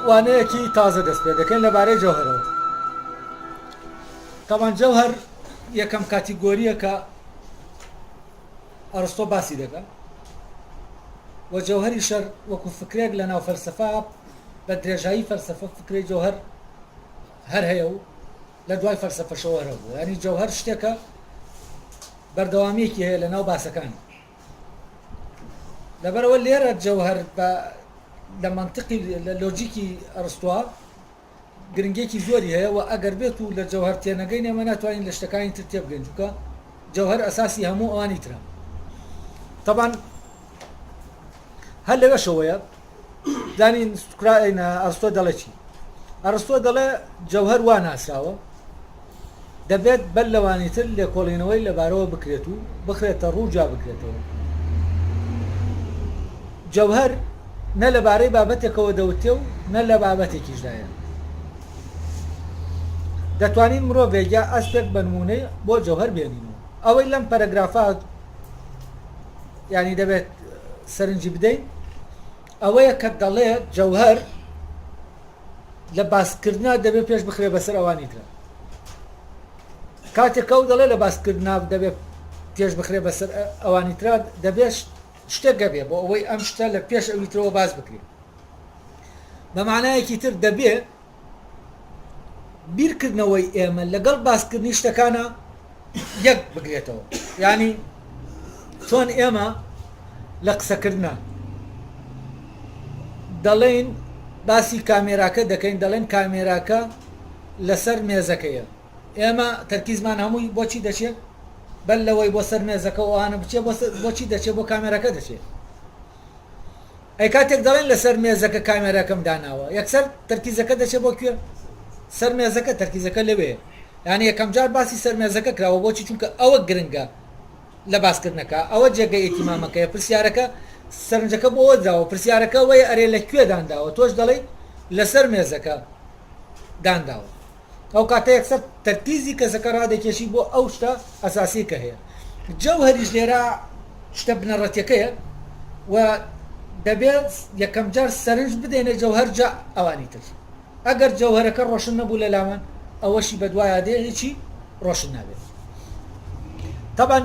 وانەیەکی تازە دەست پێ دەکەین لەبارەی جەوهەرەوە. تەبعەن جەوهەر یەکەم کاتیگۆرییە کە ئەرستۆ باسی دەکا و جەوهەری شەر وەکو فکرێک لە ناو فەلسەفە بە درێژایی فەلسەفە فکرەی جەوهەر هەر هەیە و لە دوای فەلسەفەشەوە هەر هەبووە. یانی جەوهەر شتێکە بەردەوامییەکی هەیە لە ناو باسەکانی. لەبەرئەوە لێرە جەوهەر بە لە مەنتقی لە لۆجیکی ئەرستۆ گرنگێکی زۆری هەیە و ئەگەر بێت و لە جەوهەر تێنەگەین ئێمە ناتوانین لە شتەکانی تر تێبگەین چونکە جەوهەر ئەساسی هەموو ئەوانی ترە تەبان هەر لەوێشەوەیە زانین ئەرستۆ دەڵێ چی ئەرستۆ دەڵێ جەوهەر وا ناسراوە دەبێت بەر لەوانی تر لێکۆڵینەوەی لەبارەوە بکرێت و بخرێتە ڕوو جیا بکرێتەوە. جەوهەر نە لەبارەی بابەتێکەوە دەوترێ و نە لە بابەتێکیشدایە. دەتوانین مرۆڤێک یا ئەسپێک بە نموونەی بۆ جەوهەر بێنینەوە. ئەوەی لەم پەرەگرافە یانی دەبێت سەرنجی بدەین ئەوەیە کە دەڵێ جەوهەر لە باسکردنا دەبێ پێش بخرێ بەسەر ئەوانی ترا. کاتێک ئەو دەڵێ لە باسکردنا دەبێ پێش بخرێ بەسەر ئەوانی ترا دەبێ شتێک گەبێ بۆ ئەوەی ئەم شتە لە پێش ئەوی ترەوە باس بکرێ. بە مانایەکی تر دەبێ بیرکردنەوەی ئێمە لەگەڵ باسکردنی شتەکانە یەک بگرێتەوە. یانی چۆن ئێمە لە قسەکردنا دەڵێین باسی کامێراکە دەکەین دەڵێن کامێراکە لەسەر مێزەکەیە ئێمە تەرکیزمان هەمووی بۆچی دەچێت بەر لەوەی بۆ سەر مێزەکە ئەوانە بچێت بۆچی دەچێت بۆ کامێراکە دەچێت ئەی کاتێک دەڵێن لەسەر مێزەکە کامێراکەم داناوە یەکسەر تەرکیزەکە دەچێت بۆ کوێ؟ سەر مێزەکە تەرکیزەکە لەوێ یعنی یەکەم جار باسی سەر مێزەکە کراوە بۆچی چونکە ئەوە گرنگە لە باسکردنەکە ئەوە جێگەی ئیتیمامەکەیە پرسیارەکە سەرنجەکە بۆ ئەوە دراوە پرسیارەکە ئەوەیە ئەرێ لە کوێ دانداوە تۆش دەڵێی لەسەر مێزەکە دانداوە ئەو کاتە یەکسەر تەرکیزی کەسەکە ڕادەکێشی بۆ ئەو شتە ئەساسی کە هەیە جەوهەریش لێرە شتە بنەڕەتیەکەیە و دەبێت یەکەم جار سەرنج بدەینە جەوهەر جا ئەوانی تر ئەگەر جەوهەرەکە ڕۆشن نەبوو لە لامان ئەوەشی بەدوایا دێ هیچی ڕۆشن نابێت تەبان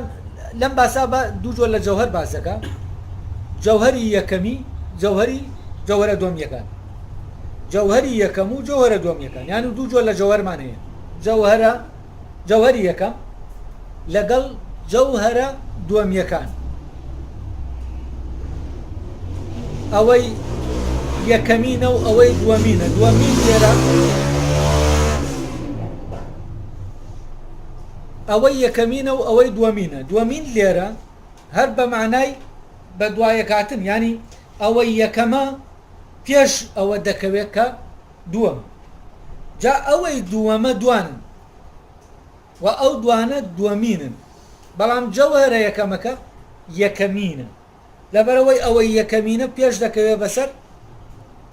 لەم باسا بە دوو جۆر لە جەوهەر باس دەکا جەوهەری یەکەمی جەوهەری جەوهەرە دووەمیەکان جەوهەری یەکەم و جەوهەرە دووەمیەکان یان و دوو جۆر لە جەوهەرمان هەیە جەوهەرە جەوهەری یەکەم لەگەڵ جەوهەرە دووەمیەکان ئەوەی یەکەمینە و ئەوەی دووەمینە دووەمین لێرە ئەوەی یەکەمینە و ئەوەی دووەمینە دووەمین لێرە هەر بە معنای بە دوایەکاتن ینی ئەوەی یەکەمە پێش ئەوە دەکەوێت کە دووەم جا ئەوەی دووەمە دوانن و ئەو دوانە دووەمینن بەڵام جەوهەرە یەکەمەکە یەکەمینە لەبەرئەوەی ئەوەی یەکەمینە پێش دەکەوێ بەسەر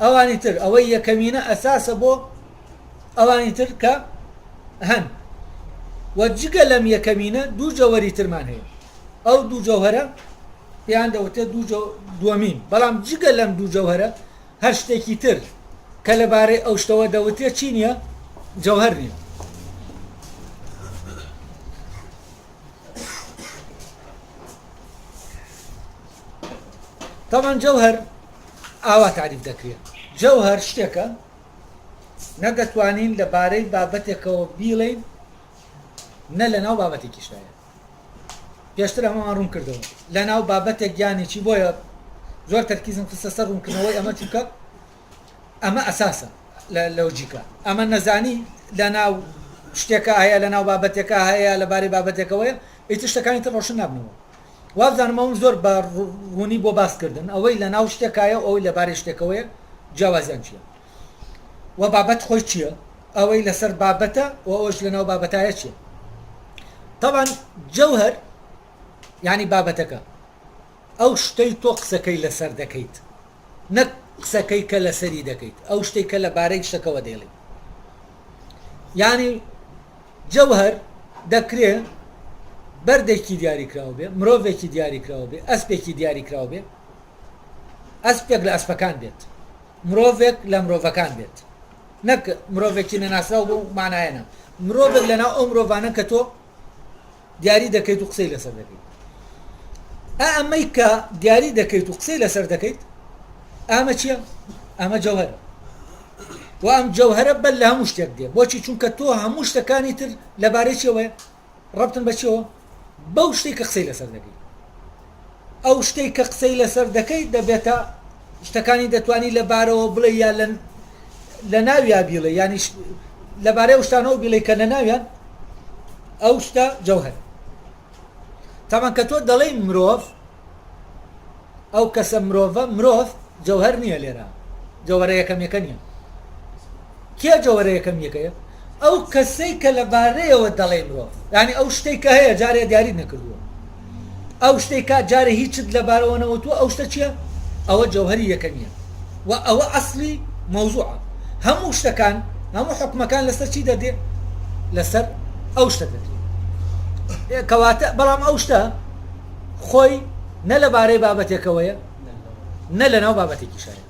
ئەوانی تر ئەوەی یەکەمینە ئەساسە بۆ ئەوانی تر کە هەن و جگە لەم یەکەمینە دوو جەوەری ترمان هەیە ئەو دوو جەوهرە پێیان دەوتێت دوو دووەمین بەڵام جگە لەم دوو جەوهرە هەر شتێکی تر کە لەبارەی ئەو شتەوە دەوترێت چی نییە؟ جەوهەر نییە. تەبعەن جەوهەر ئاوا تاریف دەکرێت جەوهەر شتێکە نەدەتوانین لەبارەی بابەتێکەوە بیڵێین نە لەناو بابەتێکیشدایە پێشتر ئەمەمان ڕوون کردەوە لەناو بابەتێک گیانی چی بۆیە زۆر تەرکیزم خستە سەر ڕوونکردنەوەی ئەمە چونکە ئەمە ئەساسە لە لۆجیکە ئەمە نەزانی لەناو شتێکە هەیە لەناو بابەتێکە هەیە لەبارەی بابەتێکەوەیە ئیتر شتەکانی تر ڕۆشن نابنەوە وابزانم ئەوم زۆر بە ڕوونی بۆ باسکردن ئەوەی لەناو شتێکایە و ئەوەی لەبارەی شتێکەوەیە جیاوازیان چییە و بابەت خۆی چییە ئەوەی لەسەر بابەتە و ئەوش لەناو بابەتایە چییە تەبعەن جەوهەر یعنی بابەتەکە ئەو شتەی تۆ قسەکەی لەسەر دەکەیت نەک قسەکەی کە لەسەری دەکەیت ئەو شتێک کە لەبارەی شتەکەوە دەیڵێ یعنی جەوهەر دەکرێ بەردێکی دیاریکراو بێ مرۆڤێکی دیاریکراو بێ ئەسپێکی دیاریکراو بێ ئەسپێک لە ئەسپەکان بێت. مرۆڤێک لە مرۆڤەکان بێت نەک مرۆڤێکی نەناسراو بەو مانایە نا مرۆڤێک لەناو ئەو مرۆڤانە کە تۆ دیاری دەکەیت و قسەی لەسەر دەکەیت ئا ئەمەی کە دیاری دەکەیت و قسەی لەسەر دەکەیت ئامە چییە؟ ئەمە جەوهرە و ئەم جەوهرە بەر لە هەموو شتێک دێ بۆچی چونکە تۆ هەموو شتەکانی تر لەبارەی چیەوەیە ڕەبتن بە چیەوە؟ بەو شتەی کە قسەی لەسەر دەکەیت. ئەو شتەی کە قسەی لەسەر دەکەیت دەبێتە شتەکانی دەتوانی لەبارەوە بڵێ یا لە لە ناویا بیڵێ یانی لەبارەی ئەو شتانەوە بیڵێ کە لە ناویان ئەو شتە جەوهەر تامان کە تۆ دەڵێی مرۆڤ ئەو کەسە مرۆڤە مرۆڤ جەوهەر نییە لێرە جەوەرە یەکەمیەکە نییە کێ جەوەرە یەکەمیەکەیە ئەو کەسەی کە لەبارەیەوە دەڵێ مرۆڤ یعنی ئەو شتێک کە هەیە جارێ دیاری نەکردووە ئەو شتێک کە جارێ هیچت لەبارەوە نەوتووە ئەو شتە چییە ئەوە جەوهری یەکەمیە و ئەوە ئەسلی مەوزوعە هەموو شتەکان هەموو حکومەکان لەسەر چی دەدێ لەسەر ئەو شتە دەدرێ کەواتە بەڵام ئەو شتە خۆی نە لەبارەی بابەتێکەوەیە نە لەناو بابەتێکیشایە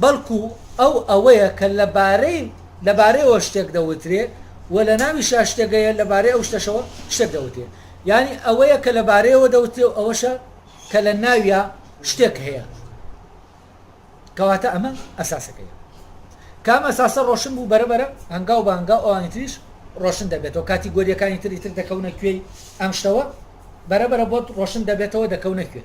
بەڵکو ئەو ئەوەیە کە لەبارەی لەبارەیەوە شتێک دەوترێ و لە ناویشا شتێک هەیە لەبارەی ئەو شتەشەوە شتێک دەوترێ یانی ئەوەیە کە لەبارەیەوە دەوترێ و ئەوەشە کە لە ناویا شتێک هەیە کەواتە ئەمە ئەساسەکەیە کام ئەساسە ڕۆشن بوو بەرە بەرە هەنگاو بە هەنگاو ئەوانی تریش ڕۆشن دەبێتەوە کاتیگۆریەکانی تری تر دەکەونە کوێی ئەم شتەوە بەرە بەرە بۆت ڕۆشن دەبێتەوە دەکەونە کوێ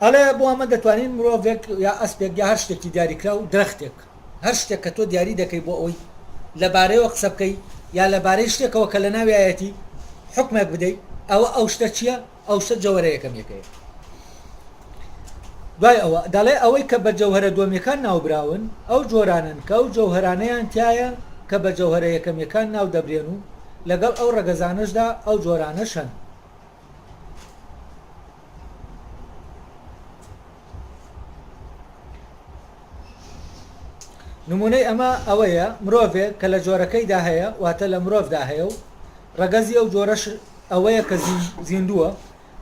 ئەڵێ بۆ ئەمە دەتوانین مرۆڤێک یا ئەسپێک یا هەر شتێکی دیاریکراو درەختێک هەر شتێک کە تۆ دیاری دەکەی بۆ ئەوەی لەبارەیەوە قسە بکەی یا لەبارەی شتێکەوە کە لە ناویایەتی حکمێک بدەیت ئەوە ئەو شتە چییە ئەو شتە جەوەرە یەکەمیەکەیە. دوای ئەوە دەڵێ ئەوەی کە بە جەوهەرە دووەمیەکان ناوبراون ئەو جۆرانەن کە ئەو جەوهەرانەیان تیایە کە بە جەوهەرە یەکەمیەکان ناو دەبرێن و لەگەڵ ئەو ڕەگەزانەشدا ئەو جۆرانەش هەن. نمونەی ئەمە ئەوەیە مرۆڤێک کە لە جۆرەکەیدا هەیە واتە لە مرۆڤدا هەیە و ڕەگەزی ئەو جۆرەش ئەوەیە کە زیندووە،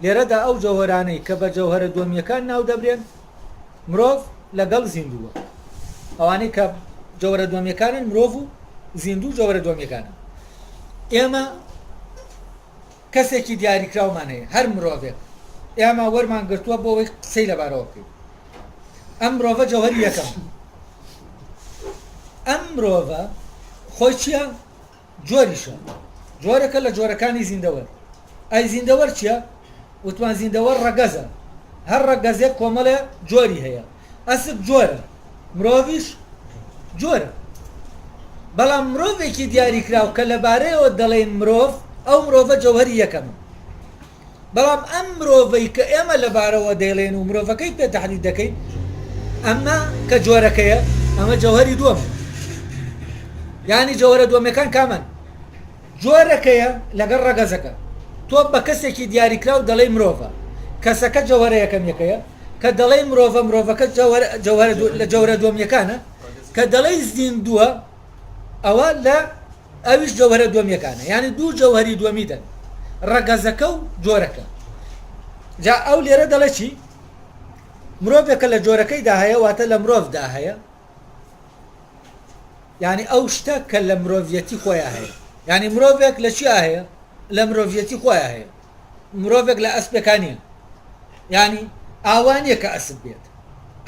لێرەدا ئەو جەوهەرانەی کە بە جەوهەرە دووەمییەکان ناودەبرێن، مرۆڤ لەگەڵ زیندووە. ئەوانەی کە جەوهەرە دووەمییەکانن مرۆڤ و زیندوو جەوهەرە دووەمییەکانن. ئێمە کەسێکی دیاریکراومان هەیە، هەر مرۆڤێک ئێمە وەرمان گرتووە بۆ ئەوەی قسەی لەبارەوە بکەین. ئەم مرۆڤە جەوهەری یەکەم. ئەم مرۆڤە خۆی چییە؟ جۆریشە جۆرێکە لە جۆرەکانی زیندەوەر. ئەی زیندەوەر چیە؟ وتمان زیندەوەر ڕەگەزە. هەر ڕەگەزێک کۆمەڵێ جۆری هەیە. ئەسپ جۆرە، مرۆڤیش جۆرە. بەڵام مرۆڤێکی دیاریکراو کە لەبارەیەوە دەڵێین مرۆڤ، ئەو مرۆڤە جەوهەری یەکەمە. بەڵام ئەم مرۆڤەی کە ئێمە لەبارەوە دەیڵێن و مرۆڤەکەی پێ تەحدید دەکەین ئەمە کە جۆرەکەیە ئەمە جەوهەری دووەم یانی جەوهەرە دووەمەکان کامەن جۆرەکەیە لەگەڵ ڕەگەزەکە تۆ بە کەسێکی دیاریکراو دەڵێی مرۆڤە کەسەکە جەوهەرە یەکەمیەکەیە کە دەڵێی مرۆڤە مرۆڤەکە جەوهەرە لە جەوهەرە دووەمیەکانە کە دەڵێی زیندووە ئەوە لە ئەویش جەوهەرە دووەمیەکانە یانی دوو جەوهەری دووەمی دەن ڕەگەزەکە و جۆرەکە جا ئەو لێرە دەڵێ چی مرۆڤێکە لە جۆرەکەیدا هەیە واتە لە مرۆڤدا هەیە یعنی ئەو شتە کە لە مرۆڤەتی خۆیان هەیە یعنی مرۆڤێک لە چیا هەیە لە مرۆڤەتی خۆیان هەیە مرۆڤێک لە ئەسپێکان نیە یعنی ئاوا نییە کە ئەسپ بێت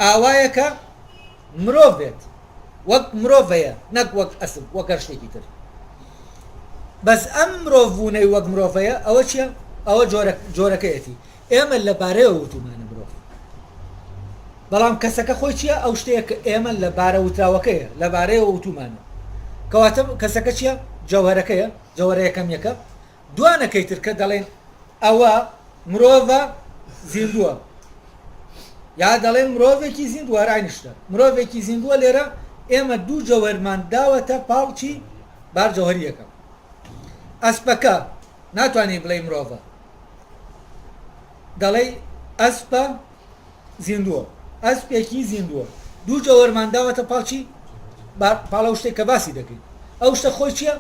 ئاوایە کە مرۆڤ بێت وەک مرۆڤ هەیە نەک وەک ئەسپ وەک هەر شتێکی تر بەس ئەم مرۆڤ بوونەی وەک مرۆڤ هەیە ئەوە چییە ئەوە جۆرەکەیەتی ئێمە لەبارەیەوە وتومانە مرۆڤ بەڵام کەسەکە خۆی چییە ئەو شتەیە کە ئێمە لەبارە وتراوەکەیە لەبارەیەوە وتومانە کەواتە کەسەکە چییە جەوهەرەکەیە جەوهەرە یەکەمیەکە دوانەکەی تر کە دەڵێن ئەوە مرۆڤە زیندووە یا دەڵێن مرۆڤێکی زیندووە هەر عەینی شتە مرۆڤێکی زیندووە لێرە ئێمە دوو جەوهەرمان داوەتە پاڵ چی بار جەوهەری یەکەم ئەسپەکە ناتوانانی بڵێ مرۆڤە دەڵێی ئەسپە زیندووە ئەسپێکی زیندووە دوو جەوەرمان داوەتە پاڵ چی پاڵ ئەو شتێک کە باسی دەکەین ئەو شتە خۆی چییە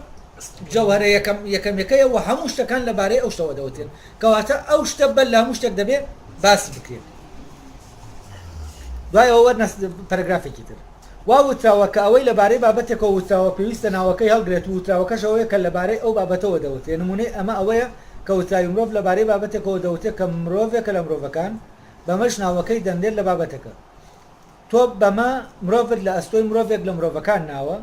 جەوهرە یەکەم یەکەمەکەیە و هەموو شتەکان لەبارەی ئەو شتەوە دەوترێن کەواتە ئەو شتە بەر لە هەموو شتێک دەبێ باسی بکرێت. دوای ئەوە وەرنە پەرەگرافێکی تر. وا وتراوە کە ئەوەی لەبارەی بابەتێکەوە وتراوە پێویستە ناوەکەی هەڵگرێت و وتراوەکەش ئەوەیە کە لەبارەی ئەو بابەتەوە دەوترێ. نموونەی ئەمە ئەوەیە کە وتراوی مرۆڤ لەبارەی بابەتێکەوە دەوترێ کە مرۆڤێکە لە مرۆڤەکان، بەمەش ناوەکەی دەنرێت لە بابەتەکە. تۆ بەمە مرۆڤت لە ئەستۆی مرۆڤێک لە مرۆڤەکان ناوە،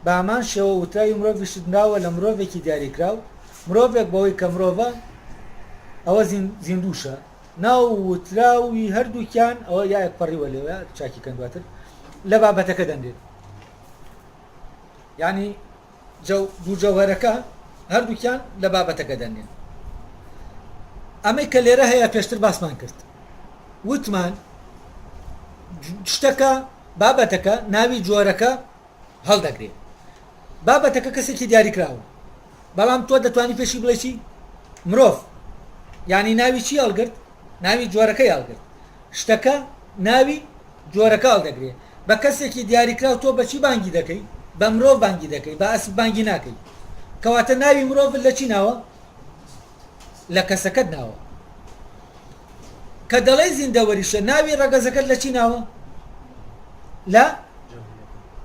بە هەمان شێوە وتراوی مرۆڤیشت ناوە لە مرۆڤێکی دیاریکراو، مرۆڤێک بەوەی کە مرۆڤە ئەوە زیندووشە، ناو و وتراوی هەردووکیان، ئەوە یایەک پەڕیوە لێوە چاکی کەن دواتر، لە بابەتەکە دەنرێت. یانی دوو جەوهەرەکە هەردووکیان لە بابەتەکە دەنرێن. ئەمەی کە لێرە هەیە پێشتر باسمان کرد. وتمان شتەکە بابەتەکە ناوی جۆرەکە هەڵدەگرێ. بابەتەکە کەسێکی دیاریکراوە. بەڵام تۆ دەتوانی پێشی بڵێی چی؟ مرۆڤ. یانی ناوی چی هەڵگرت؟ ناوی جۆرەکەی هەڵگرت. شتەکە ناوی جۆرەکە هەڵدەگرێ. بە کەسێکی دیاریکراو تۆ بە چی بانگی دەکەی؟ بە مرۆڤ بانگی دەکەی، بە ئەسپ بانگی ناکەی. کەواتە ناوی مرۆڤت لە چی ناوە؟ لە کەسەکەت ناوە. کە دەڵێی زیندەوەریشە ناوی ڕەگەزەکەت لە چی ناوە؟ لە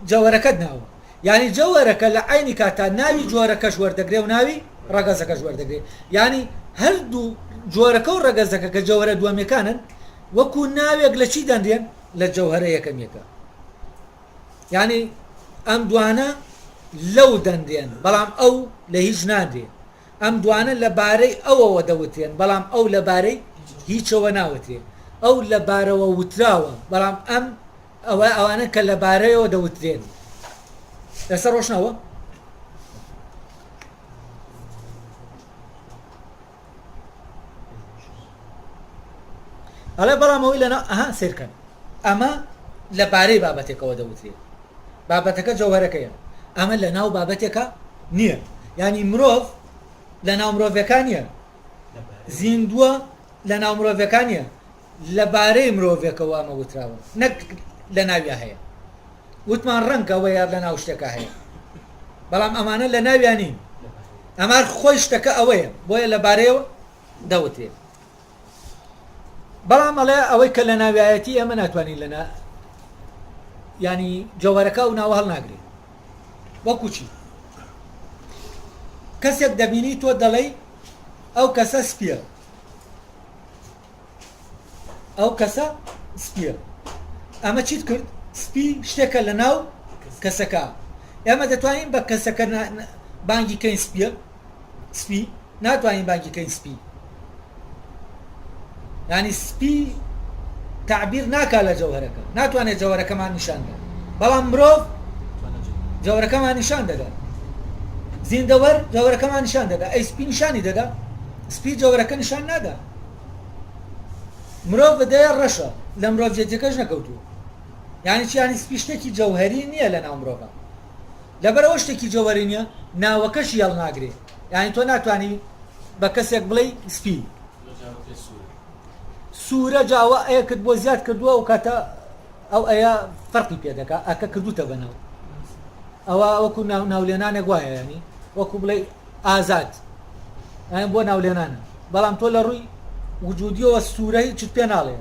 جەوەرەکەت ناوە. یانی جەوەرەکە لە عەینی کاتا ناوی جۆرەکەش وەردەگرێ و ناوی ڕەگەزەکەش وەردەگرێ. یانی هەردوو جۆرەکە و ڕەگەزەکە کە جەوهەرە دووەمیەکانن وەکوو ناوێک لە چی دەنرێن؟ لە جەوهەرە یەکەمیەکە. یانی ئەم دوانە لەو دەنرێن بەڵام ئەو لە هیچ نانرێ. ئەم دوانە لە بارەی ئەوەوە دەوترێن بەڵام ئەو لە بارەی هیچەوە ناوترێ. ئەو لە بارەوە وتراوە بەڵام ئەم ئەوە ئەوانەن کە لە بارەیەوە دەوترێن. ئێستا ڕۆشنەوە؟ ئەڵێ بەڵام ئەوەی لەناو ئەها سێرکەن ئەمە لە بارەی بابەتێکەوە دەوترێت بابەتەکە جەوهەرەکەیە ئەمە لە ناو بابەتێکە نییە ینی مرۆڤ لە ناو مرۆڤەکان نییە زیندووە لە ناو مرۆڤەکان نییە لە بارەی مرۆڤێکەوە ئەمە وتراوە نەک لە ناویا هەیە وتمان ڕەنگە ئەوەیە لە ناو شتێکا هەیە بەڵام ئەمانە لە ناویا نین ئەمار خۆی شتەکە ئەوەیە بۆیە لە بارەیەوە دەوترێت بەڵام ئەڵێ ئەوەی کە لە ناویایەتی ئێمە ناتوانین لە ینی جەوەرەکە و ناوە هەڵناگرێت وەکو چی کەسێک دەبینی تۆ دەڵێی ئەو کەسە سپیە ئەو کەسە سپیە ئەمە چیت کرد سپی شتێکە لە ناو کەسەکە ئێمە دەتوانین بە کەسەکە بانگی کەین سپیە سپی ناتوانین بانگی کەین سپی ینی سپی تعبیر ناکا لە جەوهرەکە ناتوانێت جەوەرەکەمان نیشان بدا بەڵام مرۆڤ جەوەرەکەمان نیشان دەدا زیندەوەر جەوەرەکەمان نیشان دەدا ئەی سپی نیشانی دەدا سپی جەوەرەکە نیشان نادا مرۆڤ بەدەیە ڕەشە لە مرۆڤێتیەکەش نەکەوتووە یانی چی یانی سپی شتێکی جەوهەری نییە لە ناو مرۆڤە لەبەرەوە شتێکی جەوهەری نییە ناوەکەشی هەڵناگرێ یانی تۆ ناتوانی بە کەسێک بڵێ سپی سوورە جاوە ئەیەکت بۆ زیاد کردووە و کاتە ئەو ئەیە فەرقی پێ دەکا ئەکە کردوتە بەناو ئەوە وەکو ناو ناولێنانێک وایە ینی وەکو بڵێ ئازاد ئەم بۆ ناولێنانە بەڵام تۆ لە ڕووی وجودیەوە سوورە هیچت پێ ناڵێ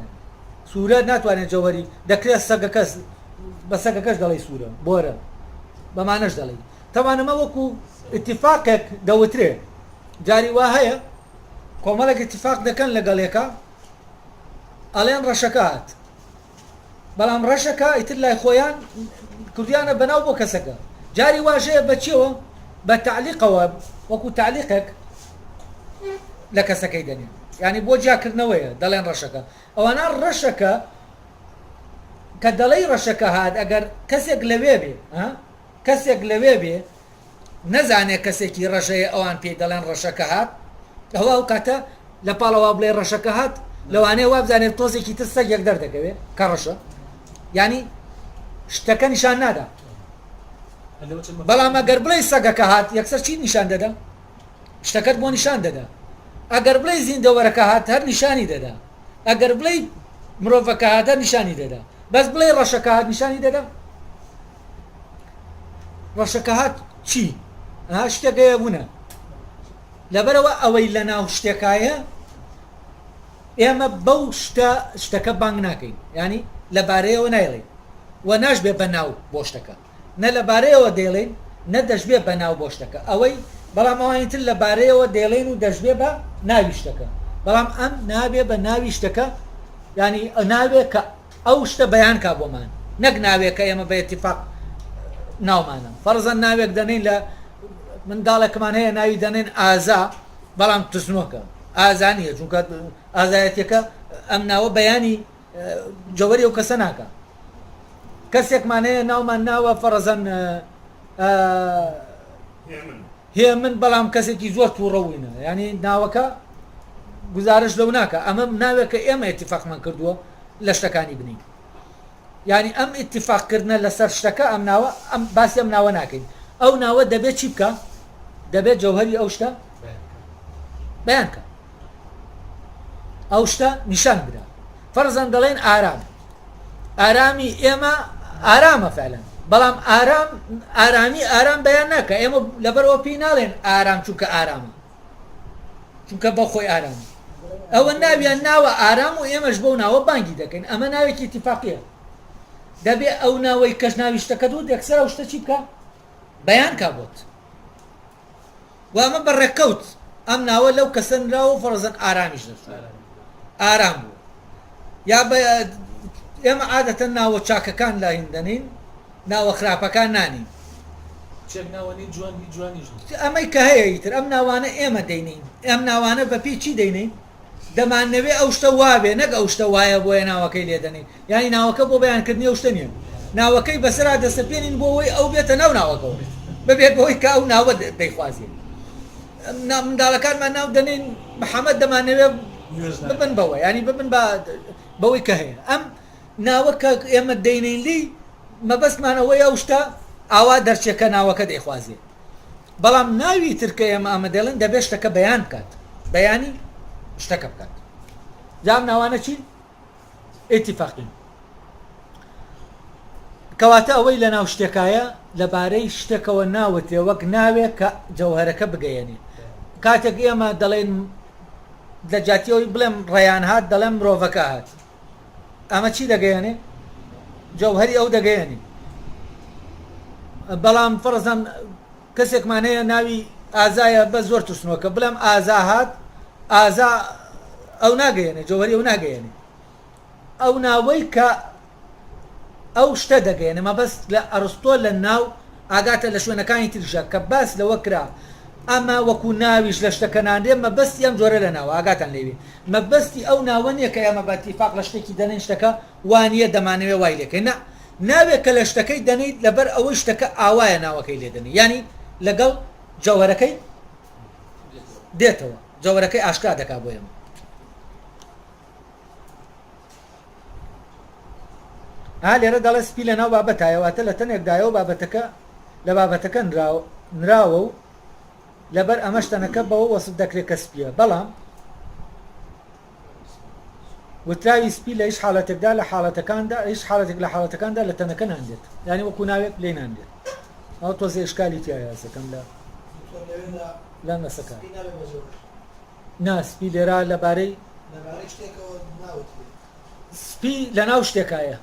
سوورە ناتوانێت جەوەری دەکرێت سەگەکەس بە سەگەکەش دەڵێ سوورە بۆرە بەمانەش دەڵێ تەوانەمە وەکو اتفاقێک دەوترێ جاری وا هەیە کۆمەڵێک اتفاق دەکەن لەگەڵێکە ئەڵێن ڕەشەکە هات بەڵام ڕەشەکە ئیتر لای خۆیان کردیانە بەناو بۆ کەسەکە جاری واژەیە بە چیەوە بە تەعلیقەوە وەکو تەعلیقێک لە کەسەکەی دەنێن یعنی بۆ جیاکردنەوەیە دەڵێن ڕەشەکە ئەوانە ڕەشەکە کە دەڵێی ڕەشەکە هات ئەگەر کەسێک لەوێ بێ کەسێک لەوێ بێ نەزانێ کەسێکی ڕەشەیە ئەوان پێی دەڵێن ڕەشەکە هات ئەوە ئەو کاتە لە پاڵەوە بڵێ ڕەشەکە هات لەوانەیە وابزانێت تۆزێکی تر سەگێک دەردەکەوێت کە ڕەشە ینی شتەکە نیشان نادا بەڵام ئەگەر بڵێ سەگەکە هات یەکسەر چی نیشان دەدا شتەکەت بۆ نیشان دەدا ئەگەر بڵێ زیندەوەرەکە هات هەر نیشانی دەدا ئەگەر بڵێ مرۆڤەکە هات هەر نیشانی دەدا بەس بڵێ ڕەشەکە هات نیشانی دەدا ڕەشەکە هات چی؟ ئەها شتێک هەیە ونە لەبەرەوە ئەوەی لە ناو شتێکایە ئێمە بەو شتە شتەکە بانگ ناکەین ینی. لەبارەیەوە نایڵێین و ناشبێ بە ناو بۆ شتەکە. نە لەبارەیەوە دەیڵێین نە دەشبێ بە ناو بۆ شتەکە. ئەوەی بەڵام ئەوانی تر لەبارەیەوە دەیڵێین و دەشبێ بە ناوی شتەکە. بەڵام ئەم نابێ بە ناوی شتەکە یانی ناوێ کە ئەو شتە بەیان کا بۆمان نەک ناوێک کە ئێمە بە ئیتیفاق ناومانە. فەرزەن ناوێک دەنێین لە منداڵێکمان هەیە ناوی دەنێن ئازا بەڵام ترسنۆکە ئازا نییە چونکە ئازایەتیەکە ئەم ناوە بەیانی جەوەری ئەو کەسە ناکە کەسێکمان هەیە ناومان ناوە فەڕزەن هێمن بەڵام کەسێکی زۆر تووڕەوینە ینی ناوەکە گزارش لەو ناکە ئەمە ناوێکە ئێمە اتفاقمان کردووە لە شتەکانی بنین یانی ئەم ئیتیفاق کردنە لەسەر شتەکە ئەم ناوە ئەم باسی ئەم ناوە ناکەین ئەو ناوە دەبێت چی بکە دەبێت جەوهری ئەو شتە بەیان کە ئەو شتە نیشان بدە فەرزەن دەڵێن ئارام ئارامی ئێمە ئارامە فعلەن بەڵام ئارام ئارامی ئارام بەیان ناکە ئێمە لەبەرەوە پێی ناڵێن ئارام چونکە ئارامە چونکە بە خۆی ئارامە ئەوە ناویان ناوە ئارام و ئێمەش بەو ناوە بانگی دەکەین ئەمە ناوێکی ئیتیفاقیە دەبێ ئەو ناوەی کەش ناوی شتەکە دوو یەکسەر ئەو شتە چی بکە بەیان کا بۆت و ئەمە بە ڕێککەوت ئەم ناوە لەو کەسە نراوە و فەرزەن ئارامیش دەچوو ئارام بوو یا بە ئێمە عادەتەن ناوە چاکەکان لا هیندەنین ناوە خراپەکان نانین. چێک ناوە نی جوان هیچ جوانیش نی. ئەمەی کە هەیە ئیتر ئەم ناوانە ئێمە دەینێین ئەم ناوانە بە پێی چی دەینێین دەمانەوێ ئەو شتە وابێ نەک ئەو شتە وایە بۆیە ناوەکەی لێ دەنێین یانی ناوەکە بۆ بەیانکردنی ئەو شتە نییە ناوەکەی بەسەرا دەسەپێنین بۆ ئەوەی ئەو بێتە ناو ناوەکەوە ببێت بەوەی کە ئەو ناوە دەیخوازێ منداڵەکانمان ناو دەنێین محەممەد دەمانەوێ ببن بەوە ینی ببن بە بەوەی کە هەیە ئەم ناوە کە ئێمە دەینێین لێی مەبەستمان ئەوەیە ئەو شتە ئاوا دەرچێ کە ناوەکە دەیخوازێ بەڵام ناوی تر کە ئێمە ئەمە دەڵێن دەبێت شتەکە بەیان بکات بەیانی شتەکە بکات جا ئەم ناوانە چین ئیتیفاقین کەواتە ئەوەی لە ناو شتێکایە لەبارەی شتێکەوە ناوترێ وەک ناوێک کە جەوهەرەکە بگەیەنێ کاتێک ئێمە دەڵێن لە جیاتی ئەوەی بڵێم ڕێیان هات دەڵێم مرۆڤەکە هات ئەمە چی دەگەیەنێ؟ جەوهەری ئەو دەگەیەنێ. بەڵام فەرزەن کەسێکمان هەیە ناوی ئازایە بە زۆر ترسنۆکە بڵێم ئازا هات ئازا ئەو ناگەیەنێ جەوهەری ئەو ناگەیەنێ ئەو ناوەی کە ئەو شتە دەگەیەنێ مەبەست لە ئەرستۆ لە ناو ئاگاتە لە شوێنەکانی تریشە کە باس لەوە کرا ئەمە وەکو ناویش لە شتەکە نانرێ مەبەستی ئەم جۆرە لە ناوە ئاگاتان لێ بێ مەبەستی ئەو ناوە نیە کە ئێمە بە ئیتیفاق لە شتێکی دەنێین شتەکە وا نیە دەمانەوێ وای لێ کەین نا ناوێک کە لە شتەکەی دەنێیت لەبەر ئەوەی شتەکە ئاوایە ناوەکەی لێ دەنێی یانی لەگەڵ جەوهەرەکەی دێتەوە جەوهەرەکەی ئاشکرا دەکا بۆ ئێمە. ها لێرە دەڵێ سپی لە ناو بابەتایە واتە لە تەنێکدایە و بابەتەکە لە بابەتەکە نراوە و لەبەر ئەمەش تەنەکە بەوە وەسف دەکرێت کە سپیە بەڵام وتراوی سپی لە هیچ حاڵەتێکدا لە حاڵەتەکاندا هیچ حاڵەتێک لە حاڵەتەکاندا لە تەنەکە ناندێت یعنی وەکو ناوێک لێ ناندێت ئەو تۆزێ ئشکالی تایە زەکەم لە لە مەسەکە نا سپی لێرە لەبارەی سپی لەناو شتێکایە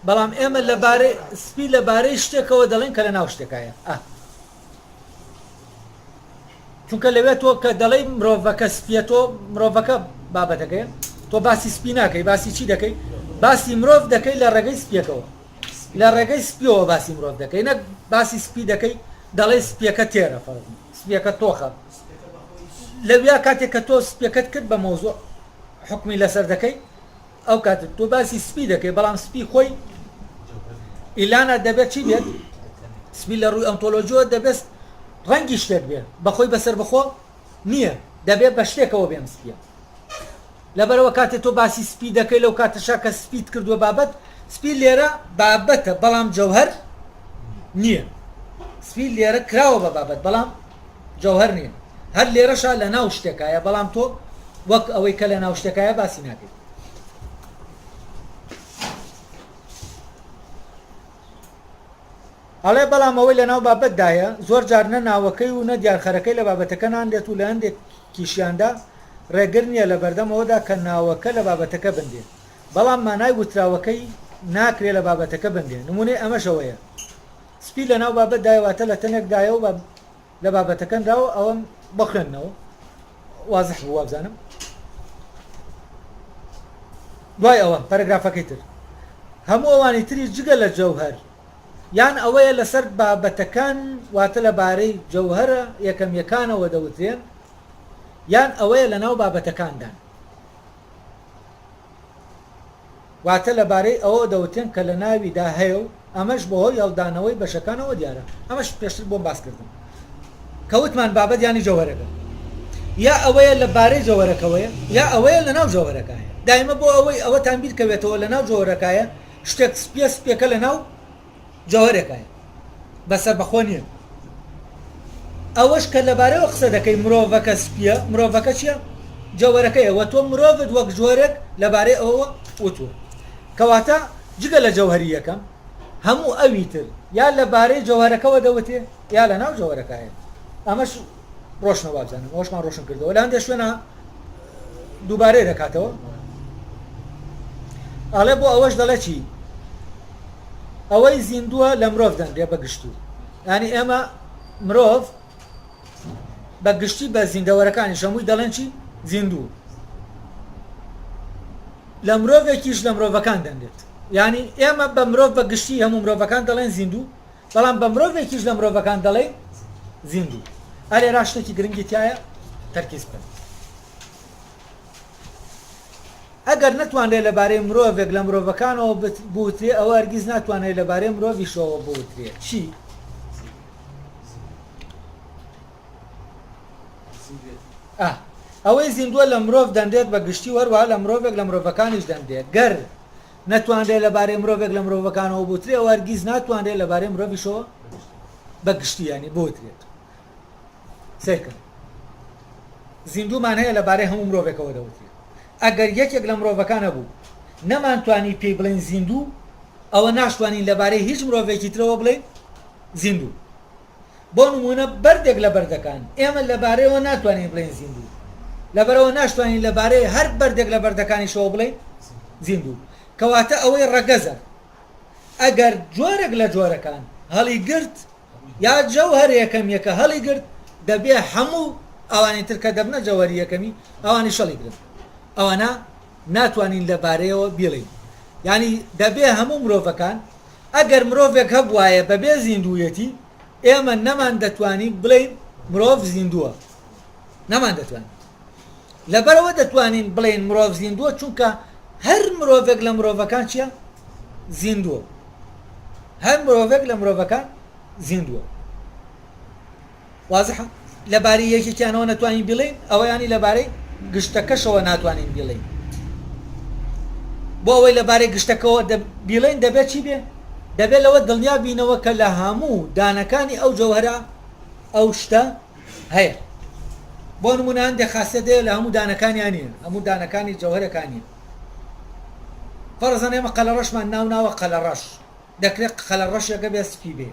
بەڵام ئێمە لەبارەی سپی لەبارەی شتێکەوە دەڵێن کە لەناو شتێکایە ئە چونکە لەوێ تۆ کە دەڵێی مرۆڤەکە سپیە تۆ مرۆڤەکە بابەتەکەی تۆ باسی سپی ناکەی باسی چی دەکەی باسی مرۆڤ دەکەی لە ڕێگەی سپیەکەوە لە ڕێگەی سپیەوە باسی مرۆڤ دەکەی نەک باسی سپی دەکەی دەڵێ سپیەکە تێرە فەرز سپیەکە تۆخە لەویا کاتێک کە تۆ سپیەکەت کرد بە مەوزوع حکمی لەسەر دەکەی ئەو کاتە تۆ باسی سپی دەکەی بەڵام سپی خۆی ئیلانا دەبێت چی بێت سپی لە ڕووی ئەنتۆلۆجیەوە دەبێت ڕەنگی شتێک بێت بەخۆی بەسەر بخۆ نییە دەبێت بە شتێکەوە بێم سپیە لەبەرەوە کاتێ تۆ باسی سپی دەکەی لەو کاتەشا کە سپیت کردووە بابەت سپی لێرە بابەتە بەڵام جەوهەر نییە سپی لێرە کراوە بە بابەت بەڵام جەوهەر نییە هەر لێرەشا لە ناو شتێکایە بەڵام تۆ وەک ئەوەی کە لە ناو شتێکایە باسی ناکەیت. ئەڵێ بەڵام ئەوەی لە ناو بابەتدایە زۆر جار نە ناوەکەی و نە دیارخەرەکەی لە بابەتەکە نانرێت و لە هەندێکیشیاندا ڕێگر نییە لە بەردەم ئەوەدا کە ناوەکە لە بابەتەکە بنرێت. بەڵام مانای وتراوەکەی ناکرێ لە بابەتەکە بنرێ. نموونەی ئەمەش ئەوەیە، سپی لە ناو بابەتدایە واتە لە تەنێکدایە و لە بابەتەکە نراوە، ئەوەم بۆ خوێندنەوە وازح بوو وابزانم. دوای ئەوە پەرەگرافەکەی تر هەموو ئەوانی تری جگە لە جەوهەر یان ئەوەیە لەسەر بابەتەکان واتە لە بارەی جەوهەرە یەکەمیەکانەوە دەوترێن یان ئەوەیە لەناو بابەتەکاندان. واتە لەبارەی ئەوەوە دەوترێن کە لە ناویدا هەیە و ئەمەش بەهۆی هەڵدانەوەی بەشەکانەوە دیارە. ئەمەش پێشتر بۆم باس کردن کە وتمان بابەت یانی جەوهەرەکە یا ئەوەیە لە بارەی جەوهەرەکەوەیە یا ئەوەیە لە ناو جەوهەرەکایە. دایمە بۆ ئەوەی ئەوەتان بیر کەوێتەوە لە ناو جەوهەرەکایە شتێک سپیە سپیەکە لە ناو جەوهەرێکایە بە سەربەخۆ نییە. ئەوەش کە لەبارەیەوە قسە دەکەی مرۆڤەکە سپییە، مرۆڤەکە چییە؟ جەوەرەکەیە و تۆ مرۆڤت وەک جۆرێک لەبارەی ئەوەوە وتووە. کەواتە جگە لە جەوهەری یەکەم، هەموو ئەوی تر یا لەبارەی جەوهەرەکەوە دەوترێ یا لەناو جەوهەرەکایە. ئەمەش ڕۆشنە وابزانم ئەوەشمان ڕۆشن کردەوە. لە هەندێک شوێنە دووبارەی دەکاتەوە. ئەڵێ بۆ ئەوەش دەڵێ چی؟ ئەوەی زیندووە لە مرۆڤ دەنرێ بە گشتی. یانی ئێمە مرۆڤ بە گشتی بە زیندەوەرەکانیش هەمووی دەڵێن چی؟ زیندوو. لە مرۆڤێکیش لە مرۆڤەکان دەنرێت. یانی ئێمە بە مرۆڤ بە گشتی هەموو مرۆڤەکان دەڵێن زیندوو، بەڵام بە مرۆڤێکیش لە مرۆڤەکان دەڵێن زیندوو. ئەلێرا شتێکی گرنگی تایە تەرکیز بکەن. ئەگەر نەتوانرێ لەبارەی مرۆڤێک لە مرۆڤەکانەوە بوترێ ئەوە هەرگیز ناتوانرێ لەبارەی مرۆڤیشەوە بوترێ. چی؟ ئا. ئەوەی زیندووە لە مرۆڤ دەنرێت بە گشتی و هەروەها لە مرۆڤێک لە مرۆڤەکانیش دەنرێت. گەر نەتوانرێ لەبارەی مرۆڤێک لە مرۆڤەکانەوە بوترێ ئەوە هەرگیز ناتوانرێ لەبارەی مرۆڤیشەوە بە گشتی یانی بوترێت. سەیرکەن زیندوومان هەیە لەبارەی هەموو مرۆڤێکەوە دەوترێت ئەگەر یەکێک لە مرۆڤەکان هەبوو نەمانتوانی پێی بڵێین زیندوو ئەوە ناشتوانین لەبارەی هیچ مرۆڤێکی ترەوە بڵێین زیندوو بۆ نمونە بەردێک لە بەردەکان ئێمە لەبارەیەوە ناتوانین بڵێین زیندوو لەبەرەوە ناشتوانین لەبارەی هەر بەردێک لە بەردەکانیشەوە بڵێین زیندوو کەواتە ئەوەی ڕەگەزە ئەگەر جۆرێک لە جۆرەکان هەڵیگرت یا جەوهەر یەکەمیەکە هەڵیگرت دەبێ هەموو ئەوانی تر کە دەبنە جەوهەری یەکەمی ئەوانیش هەڵیگرن ئەوانە ناتوانین لە بارەیەوە بیڵێین یانی دەبێ هەموو مرۆڤەکان ئەگەر مرۆڤێک هەبوایە بەبێ زیندوویەتی ئێمە نەمان دەتوانی بڵێین مرۆڤ زیندووە نەمان دەتوانین لەبەرەوە دەتوانین بڵێین مرۆڤ زیندووە چونکە هەر مرۆڤێک لە مرۆڤەکان چییە؟ زیندووە. هەر مرۆڤێک لە مرۆڤەکان زیندووە. وازحە؟ لەبارەی یەکێکیانەوە نەتوانین بڵێین ئەوە ینی لەبارەی گشتەکەشەوە ناتوانین بڵێین. بۆ ئەوەی لەبارەی گشتەکەەوە بیڵێین دەبێت چی بێ؟ دەبێت لەوە دڵنیا بینەوە کە لە هەموو دانەکانی ئەو جەوهرە ئەو شتە هەیە بۆ نمونە هەندێک خاصیت هەیە لە هەموو دانەکانیان نییە هەموو دانەکانی جەوهەرەکان نییە فەرزەن ئێمە قەلەڕەشمان ناو ناوە قەلەڕەش دەکرێت قەلەڕەشێکە بێ سپی بێ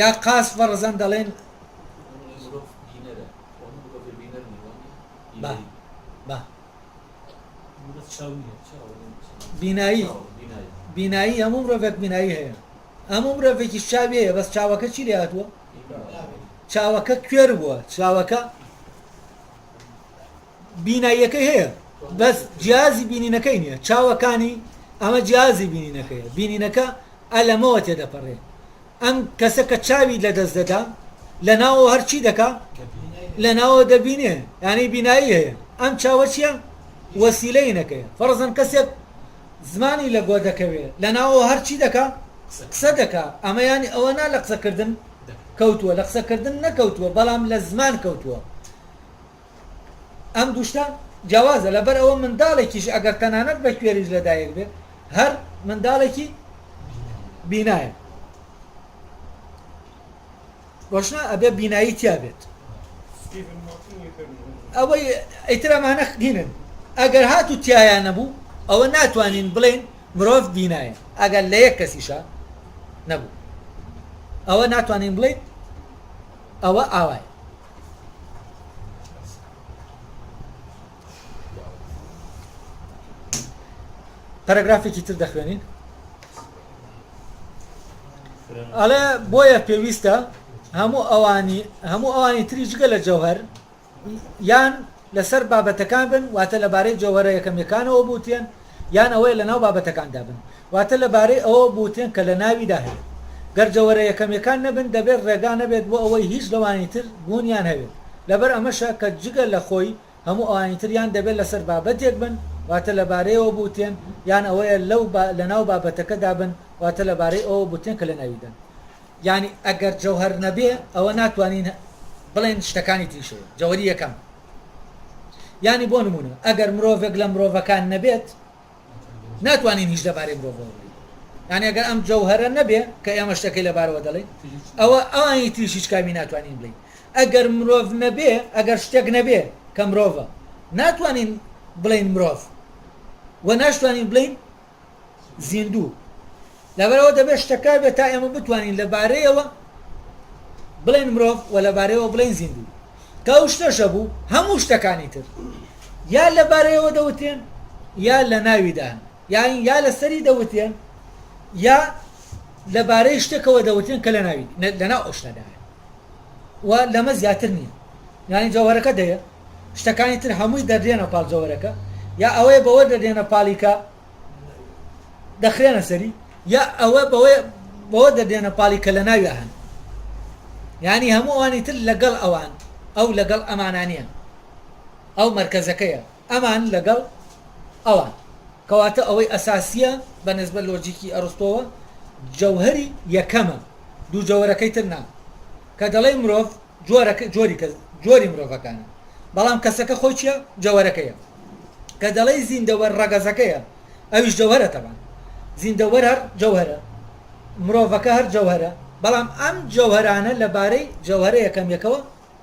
یا قاس فەرزەن دەڵێن با با بینایی بینایی هەموو مرۆڤێک بینایی هەیە هەموو مرۆڤێکیش چاوی هەیە بەس چاوەکە چی لێ هاتووە؟ چاوەکە کوێر بووە چاوەکە بیناییەکەی هەیە بەس جیازی بینینەکەی نییە چاوەکانی ئەمە جیازی بینینەکەیە بینینەکە ئەلەمەوە تێدەپەڕێ ئەم کەسە کە چاوی لەدەست دەدا لە ناوەوە هەرچی دەکا لە ناوە دەبینێ یانی بینایی هەیە ئەم چاوە چییە وەسیلەی نەکەیە فەرزەن کەسێک زمانی لە گۆ دەکەوێ لە ناوەوە هەر چی دەکا قسە دەکا ئەمە یانی ئەوە نا لە قسە کردن کەوتووە لە قسە کردن نەکەوتووە بەڵام لە زمان کەوتووە ئەم دووشتە جیاوازە لەبەر ئەوە منداڵێکیش ئەگەر تەنانەت بە کوێریش لەدایک بێ هەر منداڵێکی بینایە ڕۆشنە ئەبێ بینایی تیا بێت ئەوەی ئیتر ئەمانە هینن ئەگەر هاتوو تایان نەبوو ئەوە ناتوانین بڵێن مرۆڤ بینایە ئەگەر لە یەک کەسیشە نەبوو ئەوە ناتوانین بڵێن ئەوە ئاوایە. پەرەگرافێکی تر دەخوێنین. ئەڵێ بۆیە پێویستە هەموو ئەوانی هەموو ئەوانی تری جگە لە جەوهەر یان لەسەر بابەتەکان بن واتە لەبارەی جەوهەرە یەکەمیەکانەوە بوتێن یان ئەوەیە لەناو بابەتەکاندا بن واتە لەبارەی ئەوە بوتێن کە لە ناویدا هەیە گەر جەوەرە یەکەمیەکان نەبن دەبێت ڕێگا نەبێت بۆ ئەوەی هیچ لەوانی تر بوونیان هەبێت لەبەر ئەمەشە کە جگە لە خۆی هەموو ئەوانی تر یان دەبێت لەسەر بابەتێک بن واتە لەبارەیەوە بوتێن یان ئەوەیە لەو لەناو بابەتەکەدا بن واتە لەبارەی ئەوە بوتێن کە لەناویدان. یانی ئەگەر جەوهەر نەبێ ئەوە ناتوانین بڵێن شتەکانی تریش هەیە جەوەری یەکەم یانی بۆ نمونە ئەگەر مرۆڤێک لە مرۆڤەکان نەبێت ناتوانین هیچ لەبارەی مرۆڤەوە بڵێین یانی ئەگەر ئەم جەوهەرە نەبێ کە ئێمە شتەکەی لەبارەوە دەڵێین ئەوە ئەوانی تریش هیچ کامی ناتوانین بڵێین ئەگەر مرۆڤ نەبێ ئەگەر شتێک نەبێ کە مرۆڤە ناتوانین بڵێین مرۆڤ و ناشتوانین بڵێین زیندوو لەبەرئەوە دەبێت شتەکە بێت تا ئێمە بتوانین لەبارەیەوە بڵێن مرۆڤ و لەبارەیەوە بڵێن زیندوو کە ئەو شتەشە بوو هەموو شتەکانی تر یا لەبارەیەوە دەوترێن یا لە ناویدا هەن یان یا لەسەری دەوترێن یا لەبارەی شتێکەوە دەوترێن کە لە ناوی لەناو ئەو شتەدایە و لەمە زیاتر نییە یانی جەوهەرەکە دەیە شتەکانی تر هەمووی دەدرێنە پاڵ جەوەرەکە یا ئەوەیە بەوە دەدرێنە پاڵی کە دەخرێنە سەری یا ئەوە بەوەیە بەوە دەدرێنە پاڵی کە لە ناویا هەن یانی هەموو ئەوانی تر لەگەڵ ئەوان ئەو لەگەڵ ئەمانانیە ئەو مەرکەزەکەیە ئەمان لەگەڵ ئەوان کەواتە ئەوەی ئەساسیە بە نسبەت لۆجیکی ئەرستۆوە جەوهەری یەکەمە دوو جەوەرەکەی تر نا کە دەڵێی مرۆڤ جۆرەکە جۆری کەس جۆری مرۆڤەکانە بەڵام کەسەکە خۆی چیە جەوەرەکەیە کە دەڵێی زیندەوەر ڕەگەزەکەیە ئەویش جەوهەرە تەبان زیندەوەر هەر جەوهەرە مرۆڤەکە هەر جەوهەرە بەڵام ئەم جەوهەرانە لەبارەی جەوهەرە یەکەمیەکەوە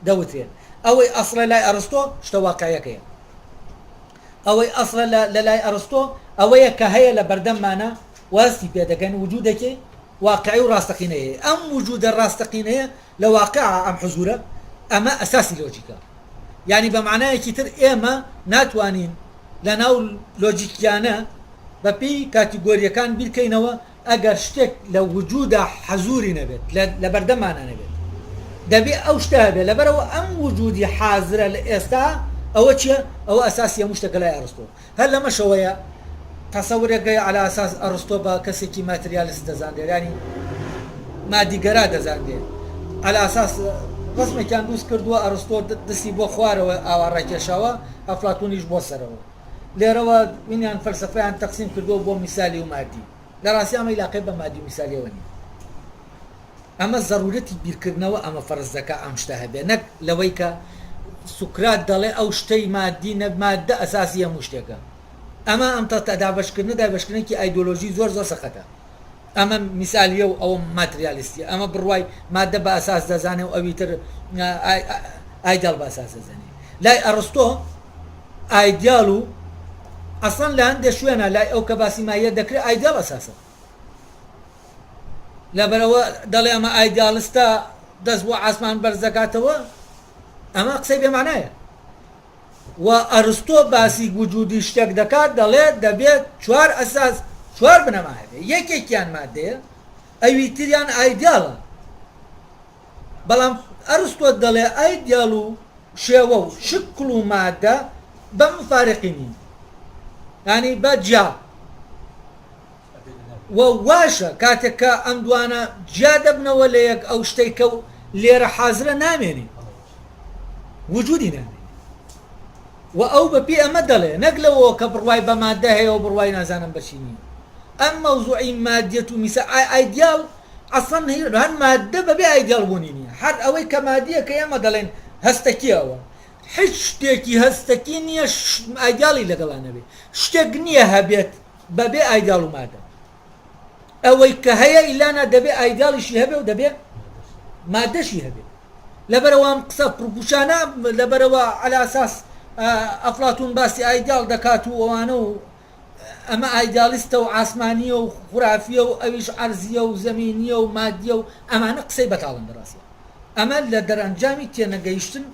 دەوترێن ئەوەی ئەسڵە لای ئەرستۆ شتە واقعیەکەیە ئەوەی ئەسڵە لە لای ئەرستۆ ئەوەیە کە هەیە لە بەردەممانە واستی پێ دەکەن وجودێکی واقعی و ڕاستەقینەیە ئەم وجودە ڕاستەقینەیە لە واقعا ئەم حزورە ئەمە ئەساسی لۆجیکە یانی بە مانایەکی تر ئێمە ناتوانین لە ناو لۆجیکیانە بە پێی کاتیگۆریەکان بیرکەینەوە ئەگەر شتێک لە وجودا حەزوری نەبێت لە بەردەمانا نەبێت دەبێ ئەو شتە هەبێت لەبەرئەوە ئەم وجودی حازرە لە ئێستا ئەوە چیە ئەوە ئەساسی هەموو شتێکە لای ئەرستۆ هەر لەمەشەوەیە تەسەورێک هەیە عەلا ئەساس ئەرستۆ بە کەسێکی ماتریالست دەزانرێت یانی مادیگەرا دەزانرێت عەلا ئەساس ڕەسمێکیان دروست کردووە ئەرستۆ دەستی بۆ خوارەوە ئاوا ڕاکێشاوە ئەفلاتونیش بۆ سەرەوە لێرەوە وینیان فەلسەفەیان تەقسیم کردووە بۆ میسالی و مادی. لە ڕاستی ئەمە ئیلاقەی بە مادی و میسالیەوە نییە. ئەمە زەرورەتی بیرکردنەوە ئەمە فەرز دەکا ئەم شتە هەبێ نەک لەوەی کە سوکرات دەڵێ ئەو شتەی مادی نە مادە ئەساسی هەموو شتێکە. ئەمە ئەم دابەشکردنە دابەشکردنێکی ئایدۆلۆژی زۆر زۆر سەقەتە. ئەمە میسالیە و ئەوە ماتریالیستیە. ئەمە بڕوای مادە بە ئەساس دەزانێ و ئەوی تر ئایدیاڵ بە ئەساس دەزانێ. لای ئەڕستۆ ئایدیال و ئەسڵەن لە هەندێ شوێنە لای ئەو کە باسی ماهیەت دەکرێت ئایدیال ئەساسە لەبەرەوە دەڵێ ئەمە ئایدیالستە دەست بۆ ئاسمان بەرز دەکاتەوە ئەمە قسەی بێمانایە و ئەرستۆ باسی وجودی شتێک دەکات دەڵێت دەبێت چوار ئەساس چوار بنەما هەبێت یەکێکیان مادەیە ئەوی تریان ئایدیالە بەڵام ئەرستۆ دەڵێ ئایدیال و شێوە و شکڵ و مادە بە مفارقی نین یانی بە جیا و واشە کاتێک کە ئەم دوانە جیا دەبنەوە لە یەک ئەو شتەی کە لێرە حازرە نامێنێ وجودی نامێنێ و ئەو بە پێی ئەمە دەڵێ نەک لەوەوە کە بڕوای بە مادە هەیە و بڕوای نازانم بە چی نییە ئەم مەوزوعی مادیەت و میسا ئایدیال ئەسڵەن هەر ماددە بەبێ ئایدیاڵ بوونی نییە، هەر ئەوەی کە مادییە کە ئێمە دەڵێین هەستەکییە ئەوە هیچ شتێکی هەستەکی نییە ئایدیاڵی لەگەڵا نەبێت، شتێک نییە هەبێت بەبێ ئایدیاڵ و مادە، ئەوەی کە هەیە ئیلانا دەبێ ئایدیاڵیشی هەبێ و دەبێ مادەشی هەبێ. لەبەرئەوە ئەم قسە پڕوپوچانە لەبەرئەوە عەلا ئەساس ئەفلاتون باسی ئایدیاڵ دەکات و ئەوانە و ئەمە ئایدیالیستە و عاسمانییە و خورافییە و ئەویش عەرزییە و زەمینییە و مادییە و ئەمانە قسەی بەتاڵن بەڕاستیا ئەمە لە دەرئەنجامی تێنەگەیشتن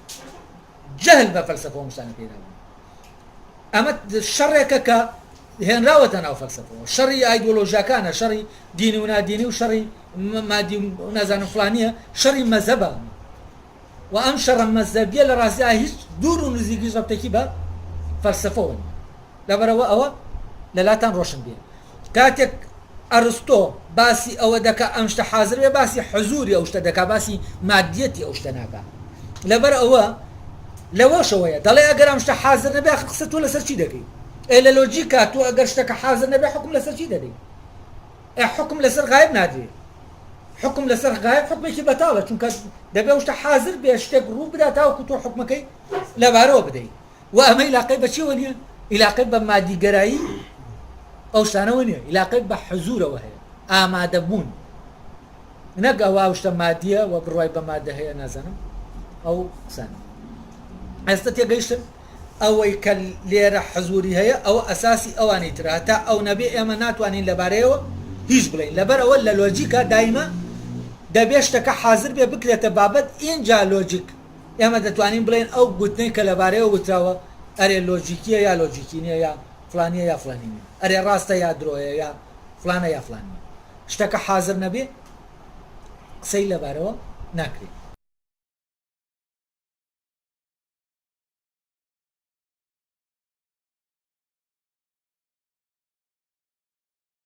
جەهل بە فەلسەفە و ئەم شتانە پەیدا بوون ئەمە شەڕێکە کە هێنراوەتە ناو فەلسەفەوە. شەڕی ئایدۆلۆژیاکانە، شەڕی دینی و نادینی و شەڕی مادی و نازانم فڵانییە، شەڕی مەزهەبە ئەمە. و ئەم شەڕە مەزهەبییە لە ڕاستیا هیچ دوور و نزیکیش ڕەبتێکی بە فەلسەفەوە نییە. لەبەرئەوە ئەوە لەلاتان ڕۆشن بێ. کاتێک ئەرستۆ باسی ئەوە دەکا ئەم شتە حازر بێ باسی حزوری ئەو شتە دەکا باسی مادیەتی ئەو شتە ناکا. لەبەر ئەوە لەوەشەوەیە دەڵێ ئەگەر ئەم شتە حازر نەبێ ئاخر قسە تۆ لەسەر چی دەکەی؟ ئێ لە لۆجیکا تۆ ئەگەر شتەکە حازر نەبێ حوکم لەسەر چی دەدەی؟ ئێ حوکم لەسەر غایب نادرێ. حوکم لەسەر غایب حوکمێکی بەتاڵە چونکە دەبێ ئەو شتە حازر بێ شتێک ڕوو بدا تاوەکو تۆ حوکمەکەی لەبارەوە بدەی. وە ئەمە ئیلاقەی بە چیەوە نیە؟ ئیلاقەی بە مادیگەرایی ئەو شتانەوە نیە، ئیلاقەی بە حزورەوە هەیە، ئامادەبوون، نەک ئەوە ئەو شتە مادیە و بڕوای بە مادە هەیە نازانم ئەو قسانە. ئێستا تێگەیشتن ئەوەی کە لێرە حزوری هەیە ئەوە ئەساسی ئەوانی ترە، هەتا ئەو نەبێ ئێمە ناتوانین لەبارەیەوە هیچ بڵێین، لەبەر ئەوە لە لۆجیکا دایمە دەبێ شتەکە حازر بێ بکرێتە بابەت ئینجا لۆجیک ئێمە دەتوانین بڵێین ئەو گوتنەی کە لەبارەیەوە وتراوە ئەرێ لۆجیکییە یا لۆجیکی نییە یا فڵانییە یا فڵانی نییە، ئەرێ ڕاستە یا درۆیە یا فڵانە یا فڵان نییە. شتەکە حازر نەبێ قسەی لەبارەوە ناکرێ.